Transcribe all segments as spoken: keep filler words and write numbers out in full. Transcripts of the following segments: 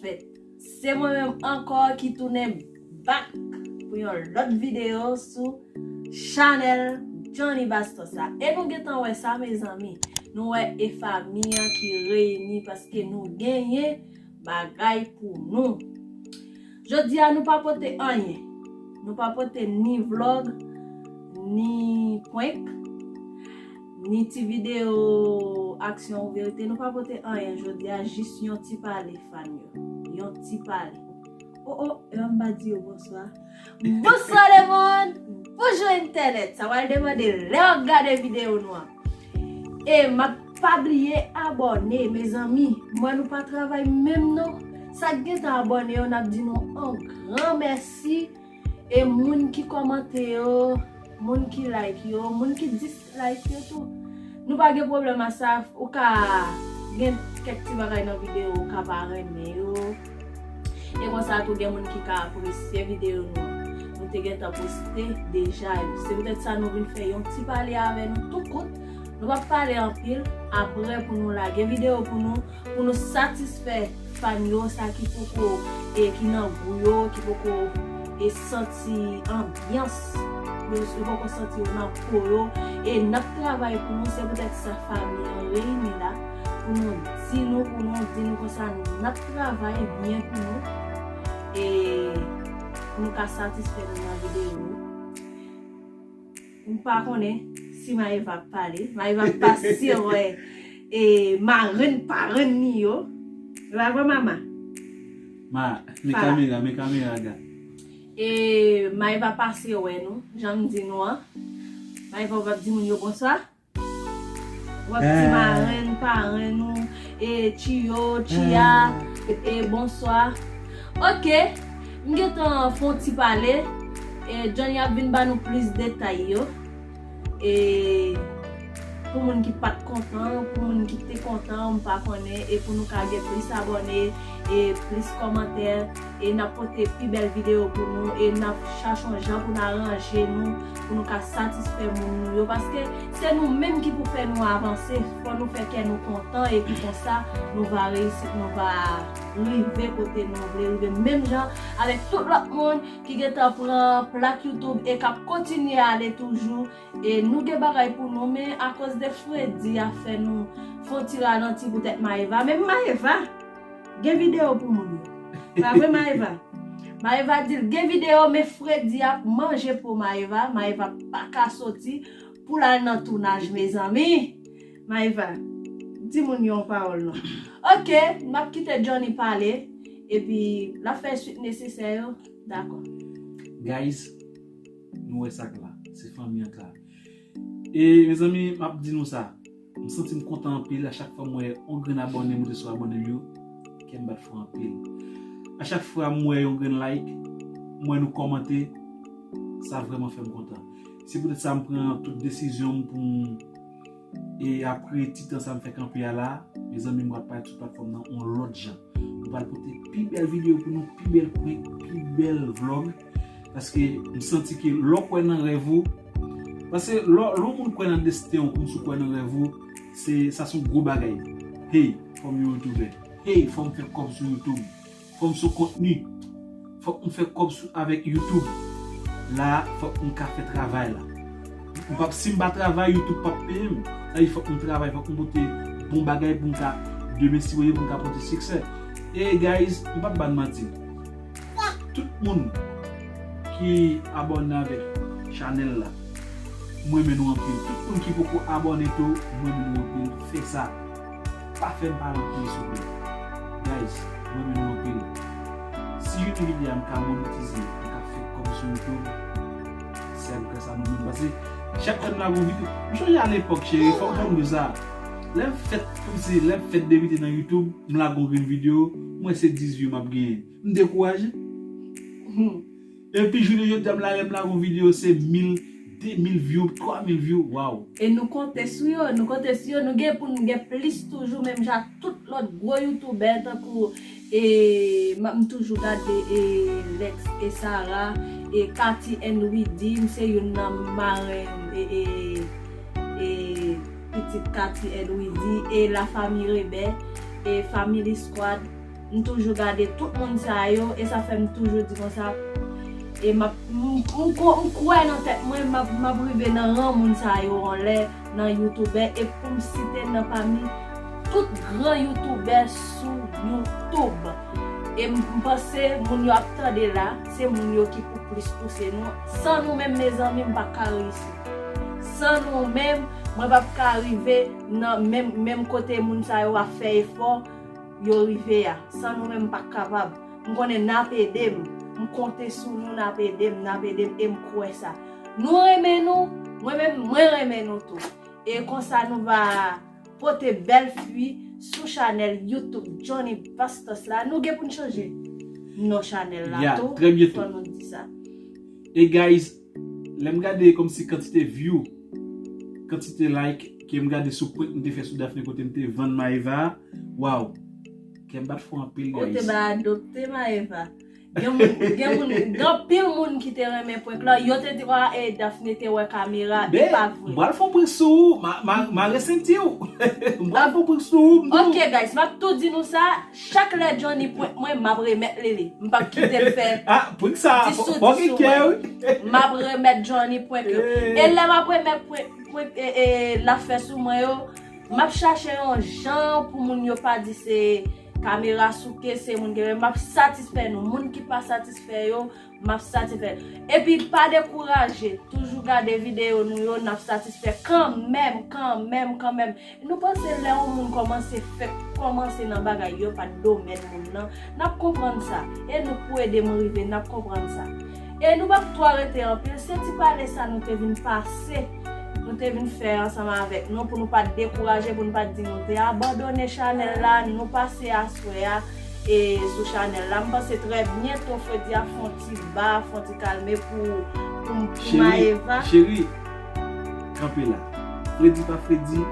fèt. Se mwen menm ankò ki tounen back pou yon lòt videyo sou chanèl Johnny Bastos la. E nou gentan wè sa, mezanmi. Nou wè e fanmi an ki reyini paske nou genyen bagay pou nou. Jodi a, nou pa pote anyen. Nou pa pote ni vlog, ni prank, ni ti videyo aksyon ou verite. Nou pa pote anyen jodi a, jis yon ti pale fan yo. Yon ti pale. Oh, oh, e m pa di yo bonswa. Bonswa lemonn! Bonjou entènèt! Sa pral depande lè w ap gade videyo nou an. E m ap pa bliye abòne, mezanmi. M wè nou pa travay menm non. Sa k gentan abòne yo, n ap di nou yon gran mèsi. E moun ki kòmante yo, moun ki like yo, moun ki dislike yo tou. Nou pa gen pwoblèm a sa, ou ka gen kèk ti bagay nan videyo ou ka pa renmen yo. E konsa tou gen moun ki ka apresye videyo nou an. Nou te gentan poste deja yo. Se poutèt sa nou vin fè yon ti pale avè nou tou kout. Nou p ap pale anpil, apre pou nou lage videyo pou nou, pou nou satisfè fan yo, sa ki poko, e ki nan gou yo, ki poko, e santi anbyans yo, yo poko santi yo nan po yo, e n ap travay pou nou, se poutèt sa fanmi an reyini la, pou nou di nou, pou nou di nou konsa, n ap travay byen pou nou, e pou nou ka satisfè nou nan videyo yo. M pa konnen si Maëva ap pale. Maëva pase wè e marenn parenn li yo. E pa vre, mama? Ma, men kamera, men kamera, ga. E Maëva pase wè nou, jan m di nou an. Maëva, ou p ap di moun yo bonswa? W ap di marenn parenn ou, e Chiyo, Chia, e bonswa. Ok, m gentan fè yon ti pale. E Johnny ap vin ba nou plis detay yo. E pou moun ki pa t kontan, pou moun ki te kontan, m pa konnen, e pou nou ka gen plis abòne, e plis kòmantè, e n ap pote pi bèl videyo pou nou, e n ap chache yon jan pou n aranje nou, pou nou ka satisfè moun nou yo, paske se nou menm ki pou fè nou avanse, fò nou fè kè nou kontan, epi konsa, nou va reyisi, nou va rive kote nou vle rive, menm jan avèk tout lòt moun ki gentan pran plak YouTube e k ap kontinye ale toujou. E nou gen bagay pou nou, men akoz de fredi a fè nou fè yon ti ralanti poutèt Maëva. Men Maëva, gen videyo pou moun yo. Pa vre, Maëva? Maëva di l gen videyo, men fredi ap manje po Maëva. Maëva pa ka soti pou l al nan tounaj, mezanmi. Maëva, di moun yo yon pawòl non. Ok, m ap kite Johnny pale, epi l ap fè swit nesesè yo. Dakò. Guys, nou wè sa k la. Se fanmi an k la. E, mezanmi, m ap di nou sa. M santi m kontan anpil a chak fwa m wè yon grenn abòne moute sou abòne m yo. Kè m bat fò anpil. A chak fwa m wè yon grenn like, m wè nou kòmante, sa vrèman fè m kontan. Se poutèt sa m pran tout desizyon m pou m, e apre ti tan sa m fè kanpe a la, mezanmi, m pral parèt sou platfòm nan yon lòt jan. Nou pral pote pi bèl videyo pou nou, pi bèl prank, pi bèl vlog. Paske m santi ke lè w kwè nan rèv ou, paske lè lè yon moun kwè nan desten w, kòmsi w kwè nan rèv ou, se, sa se yon gwo bagay. Hey, fò m yon youtubè. Hey, fò m fè kòb sou YouTube. Fò m sou kontni. Fòk m fè kòb sou, avèk YouTube. La, fòk m ka fè travay la. M p ap, si m pa travay, YouTube p ap peye m. Sa vle di fòk m travay, fòk m pote bon bagay pou m ka, demen si Bondye, pou m ka pote siksè. E guys, m p ap ba n manti. Tout moun ki abòne avèk chanèl la, m renmen nou anpil. Tout moun ki poko abòne tou, m renmen nou anpil. Fè sa. Pa fè m pale anpil, souple. Guys, m renmen nou anpil. Si YouTube vin di a m ka monetize, m ka fè kòb sou YouTube, sèl kè sa nou menm. Paske chak fwa m lage yon videyo, m chonje a lepòk, cheri, fòk m konn de sa. Lè m fèt, kòmsi, lè m fèt debite nan YouTube, m lage yon grenn videyo, m wè se dis view m ap genyen. M dekouraje. Hmm. Epi jounen jodi a m lage, m lage yon videyo, se mil, de mil view, twa mil view, waw. E nou konte sou yo, nou konte sou yo, nou gen pou n gen plis toujou, menm jan ak tout lòt gwo youtubè tankou, e, m, m toujou gade, e, Lex e Sarah, e Cathy and Widy, m se youn nan marenn, e, e, e pitit Cathy and Widy, e La Famille Rebelle, e Family Squad, M toujou gade tout moun sa yo, e sa fè m toujou di konsa, e m ap, m, m ko-, m kwè nan tèt mwen, m ap, m ap rive nan ran moun sa yo anlè, nan youtubè, e pou m site nan pami tout gran youtubè sou YouTube. E m, m panse moun yo ap tande la, se moun yo ki pou plis pouse nou. San nou menm, mezanmi, m p ap ka reyisi. San nou menm, mwen p ap ka rive nan menm, menm kote moun sa yo ap fè efò, yo rive a. San nou menm, m p ap kapab. M konnen n ap ede m. M konte sou nou, n ap ede m, n ap ede m, e m kwè sa. Nou renmen nou, mwen menm, mwen renmen nou tou. E konsa nou va pote bèl fwi sou chanèl YouTube Johnny Bastos la. Nou gen pou n chanje non chanèl la tou. Ya, trè byento. Fò nou di sa. E guys, lè m gade kòmsi kantite view, kantite like ke m gade sou prank m te fè sou Daphné kote m te vann Maëva, waw, kè m bat fò anpil, guys. Ou te ba adopte Maëva. Gen moun, gen moun, gen anpil moun ki te renmen prank la. Yo te di, "Wa, e Daphné te wè kamera." E pa vre. M pral fè yon prank sou ou. Ma, ma, ma resenti w. M pral fè yon prank sou ou. Ok, guys, m ap tou di nou sa. Chak lè Johnny prank mwen, m ap remèt li li. M p ap kite l fè. Ah, prank sa, fò gen kè, wi. M ap remèt Johnny prank yo. E lè m ap remèt prank, prank, e, e, l ap fè sou mwen yo, m ap chache yon jan pou moun yo pa di se kamera souke, se moun ki, m ap satisfè nou. Moun ki pa satisfè yo, m ap satisfè. Epi pa dekouraje, toujou gade videyo nou yo, n ap satisfè kanmenm, kanmenm, kanmenm. Nou panse lè yon moun kòmanse fèk kòmanse nan bagay yo pa t domèn moun nan, n ap konprann sa. E nou pou ede m rive, n ap konprann sa. E nou p ap twò rete anpil, se ti pale sa nou te vin pase, nou te vin fè ansanm avèk nou pou nou pa t dekouraje, pou nou pa t di nou te abandone chanèl la, nou pase aswè a e sou chanèl la. M panse trè byento Fredi a fè yon ti ba, fè yon ti kalme pou, pou, pou Maëva. Cheri, kanpe la. Fredi pa Fredi,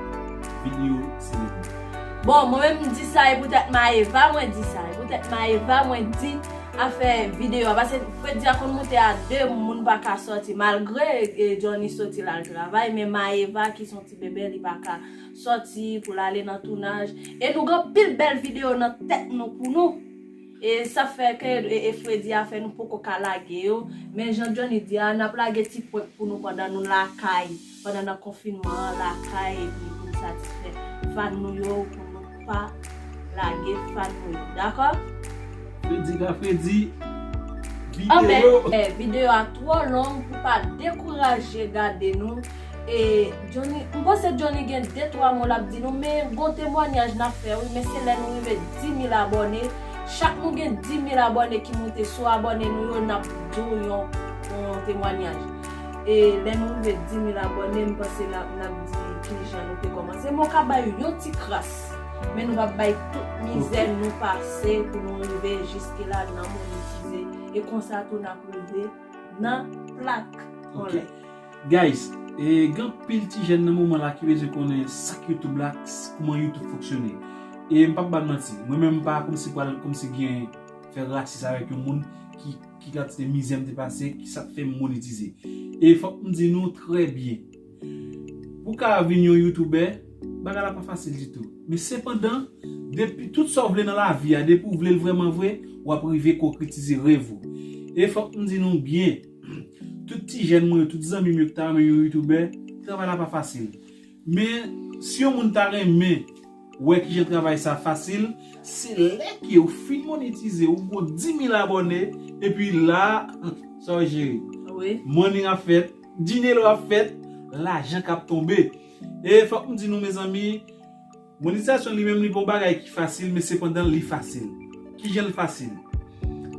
videyo se legliz. Bon, mwen menm m di sa e poutèt Maëva mwen di sa. E poutèt Maëva mwen di afè videyo a. Paske Fredi a konn moute a de, moun pa ka sòti. Malgre, e, Johnny sòti l al travay, men Maëva ki se yon ti bebe, li pa ka sòti pou l ale nan tounaj. E nou gen anpil bèl videyo nan tèt nou pou nou. E sa fè ke, e, e Fredi a fè nou poko ka lage yo. Men jan Johnny di a, n ap lage ti prank pou nou pandan nou lakay, pandan nan konfinman an lakay, epi pou n satisfè fan nou yo, pou nou pa lage fan nou yo. Dakò? Fredi ka Fredi. Anben, videyo, eh, videyo a twò long pou pa dekouraje gade nou. E Johnny, m panse Johnny gen de twa mo l ap di nou, men gon temwanyaj n ap fè, wi, men se lè nou rive di mil abòne. Chak nou gen di mil abòne ki moute, si w abòne nou yo, n ap di w yon, yon temwanyaj. E lè nou rive di mil abòne, m panse n ap, n ap di kijan nou te kòmanse. Men w ka bay yon ti kras, men nou p ap bay tout mizè nou pase pou nou rive jiske la nan monetize. E konsa tou n ap rive nan plak. Ok. Guys, e, gen anpil ti jèn nan moman la ki bezwen konnen sa k YouTube la, s-, kòman YouTube fonksyone. E m p ap ba n manti, mwen menm m pa kòmsi pral, kòmsi gen fè rasis avèk yon moun ki, ki kantite mizè m te pase, ki sa k fè m monetize. E fòk m di nou trè byen, pou w ka vin yon youtubè, bagay la pa fasil ditou. Men sepandan, depi tout sa w vle nan lavi a, depi w vle l vrèman vre, w ap rive konkretize rèv ou. E fòk m di nou byen, tout ti jèn mwen yo, tout zanmi m yo ki ta renmen yon youtubè, travay la pa fasil. Men, si yon moun ta renmen wè kijan travay sa fasil, se lè ke w fin monetize, ou gon di mil abòne, epi la, sa w jere. Wi. Money ap fèt, dinero ap fèt, lajan k ap tonbe. E fòk m di nou, mezanmi, monetizasyon li menm, li pa yon bagay ki fasil, men sepandan, li fasil. Kijan l fasil?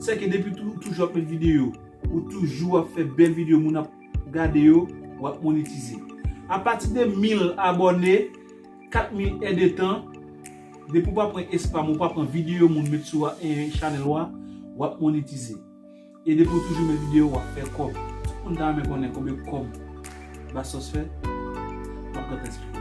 Se ke depi tou, toujou ap met videyo, ou toujou ap fè bèl videyo, moun ap gade yo, w ap monetize. Apati de mil abòne, kat mil èdtan, depi w pa pran espam, ou pa pran videyo moun met sou, eh, chanèl ou a, w ap monetize. E depi w toujou met videyo, w ap fè kòb. Tout moun ta renmen konnen konbyen kòb Bastos fè. M ap gentan eksplike.